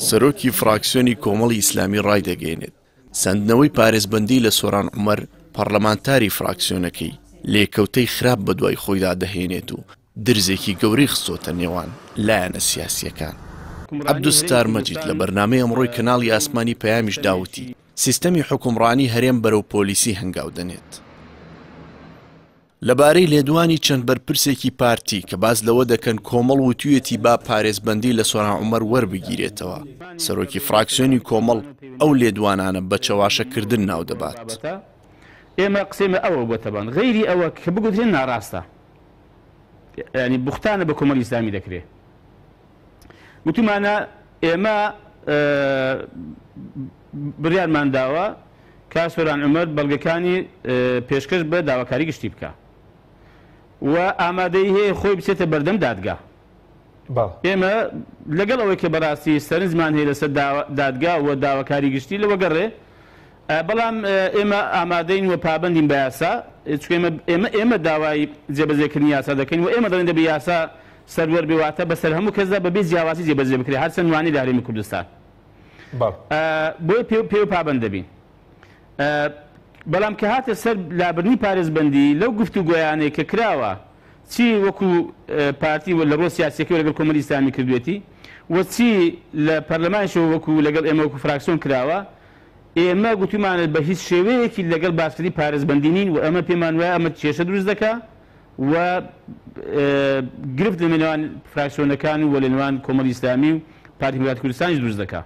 سەرۆکی فراکسیۆنی کۆمەڵی ئیسلامی ڕایدەگەیەنێت، سەندنەوەی پارێزبەندی لە سۆران عومەر پەڕلەمانتاری فراکسیۆنەکەی، لێکەوتەی خراپ بەدوای خۆیدا دەهێنێت و درزێکی گەورەی خستۆتە نێوان لایەنە سیاسییەکان. عەبدولستار مەجید لە بەرنامەی ئەمڕۆی کەناڵی ئاسمانی پەیامیشدا وتی، سیستەمی حوکمڕانی هەرێم بەرەو پۆلیسی هەنگاو دەنێت. لەبارەی لێدوانی چەند بەرپرسێکی پارتی کە باس لەوە دەکەن کۆمەڵ وتویەتی با پارێزبەندی لە سۆران عومەر وەربگیرێتەوە، سەرۆکی فراکسیۆنی کۆمەڵ ئەو لێدوانانە بە چەواشەکردن ناودەبات. ئێمە قسەی ئەوە بۆ تەبان غەیری ئەوە کە بگوترێن ناڕاستە یانی بوختانە بە کۆمەڵی ئیسلامی دەکرێ. گوتومانە ئێمە بڕیارمان داوە کا سۆران عومەر بەڵگەکانی پێشکەش بە داواکاری گشتی بکا و ئامادەی هەیە خۆی بچێتە بەردەم دادگا. ئێمە لەگەڵ ئەوەی کە بەڕاستی سەرنجمان هەیە لەسەر دادگا و داواکاری گشتی لەوە گەڕێ، بەڵام ئێمە ئامادەین و پابەندین بە یاسا، چونکە ئێمە ئێمە داوای جێبەجێکردنی یاسا دەکەین و ئێمە دەڵێین دەبێ یاسا سەروەر بێ، واتە بەسەر هەموو کەسدا بەبێ جیاوازی جێبەجێ بکرێ، هەرچەند وانەی لە هەرێمی کوردستان. بۆیە پێوە پابەند دەبین. بەڵام کە هاتە سەر لابردنی پارێزبەندی لەو گفتوگۆیانەی کە کراوە چی وەکو پارتی لە ڕووە سیاسیەکەی لەگەڵ کۆمەڵی ئیسلامی کردوێتی و چی لە پەرلەمانیشەوە وەکو لەگەڵ ئێمە وەکو فراکسیۆن کراوە، ئێمە گوتومانە بە هیچ شێوەیەکی لەگەڵ باسکردنی پارێزبەندی نین و ئەمە پێمان وایە ئەمە کێشە دروست دەکا و گرفت لە نێوان فراکسیۆنەکان و لە نێوان کۆمەڵی ئیسلامی و پارتی دیموکراتی کوردستانیش دروست دەکا.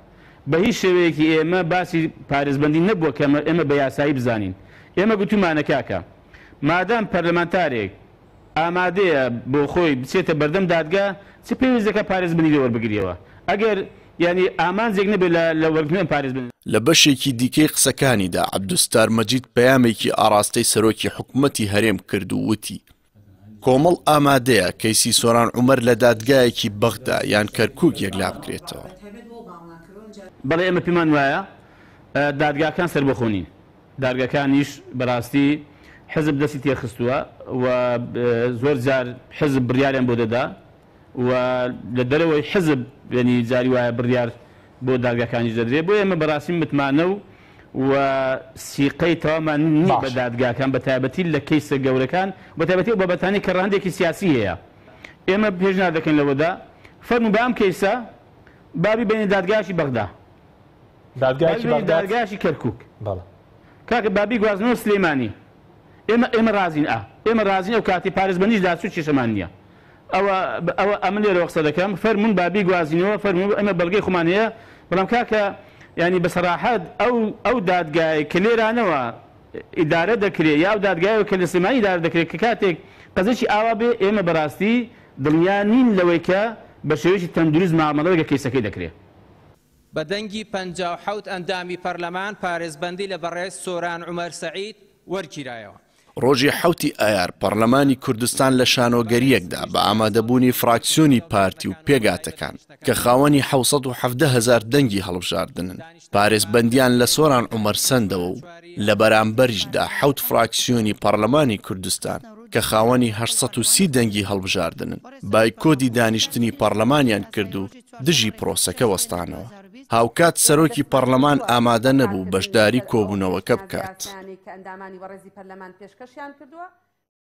بە هیچ شێوەیەکی ئێمە باسی پارێزبەندی نەبووە کە ئێمە بە یاسایی بزانین. ئێمە گوتومانە کاکە مادام پەرلەمانتارێک ئامادەیە بۆ خۆی بچێتە بەردەم دادگا چ پێویست دەکات پارێزبەندی لێ وەربگریەوە ئەگەر یانی ئامانجێک نەبێت لە لە وەرگرتنی ئەم پارێزبەندی. لە بەشێکی دیکەی قسەکانیدا عەبدولستار مەجید پەیامێکی ئاڕاستەی سەرۆکی حکومەتی هەرێم کرد و وتی، کۆمەڵ ئامادەیە کەیسی سۆران عومەر لە دادگایەکی بەغدا یان کەرکوک یەکلابکرێتەوە. بەڵێ ئێمە پێمان وایە دادگاکان سەربەخۆ نین. دادگاکانیش بەراستی حزب دەستی تێخستووە و زۆر جار حزب بڕیاریان بۆ دەدا و لە دەرەوەی حزب یەنی جاری وایە بڕیار بۆ دادگاکانیش دەدرێت بۆیە ئێمە بەراستی متمانە و و سیقەی تەواومان نییە بە دادگاکان بە تایبەتی لە کەیسە گەورەکان بە تایبەتی ئەو بابەتانەی کە ڕەهەندێکی سیاسی هەیە ئێمە پێشنیار دەکەین لەوەدا فەرموو بە ئەم کەیسە با بیبەینە دادگایەکی بەغدا. دادگایەکی بەغداد؟ دادگایەکی کەرکوک. بەڵێ. کاکە با بیگوازنەوە سلێمانی. ئێمە ئێمە ڕازین ئا. ئێمە ڕازین ئەو کاتی پارێزبەندیش داچوو کێشەمان نییە. ئەوە ئەوە ئەمن لێرەوە قسە دەکەم فەرموون با بیگوازینەوە فەرموون ئێمە بەڵگەی خۆمان هەیە بەڵام کاکە یانی بە سەراحەت ئەو ئەو دادگایەی کە لێرانەوە ئیدارە دەکرێ یا ئەو دادگایەوە کە لە سلێمانی ئیدارە دەکرێ کە کاتێک قەزێکی ئاوا بێ ئێمە بەڕاستی دڵنیا نین لەوەی کە بە شێوەیەکی تەندروست مامەڵە لەگەڵ کەیسەکەی دەکرێ. بە دەنگی 57 ئەندامی پەرلەمان پارێزبەندی لە بەڕێز سۆران عومەر سەعید وەرگیرایەوە. ڕۆژی حەوتی ئایار پەڕلەمانی کوردستان لە شانۆگەرییەکدا بە ئامادەبوونی فراکسیۆنی پارتی و پێکهاتەکان کە خاوەنی 717 هەزار دەنگی هەڵبژاردنن پارێزبەندیان لە سۆران عومەر سەندەوە و لە بەرامبەریشدا حەوت فراکسیۆنی پەڕلەمانی کوردستان کە خاوەنی 830 دەنگی هەڵبژاردنن بایکۆدی دانیشتنی پەڕلەمانیان کرد و دژی پرۆسەکە وەستانەوە. هاوکات سەرۆکی پەڕلەمان ئامادە نەبوو بەشداری کۆبوونەوەکە بکات.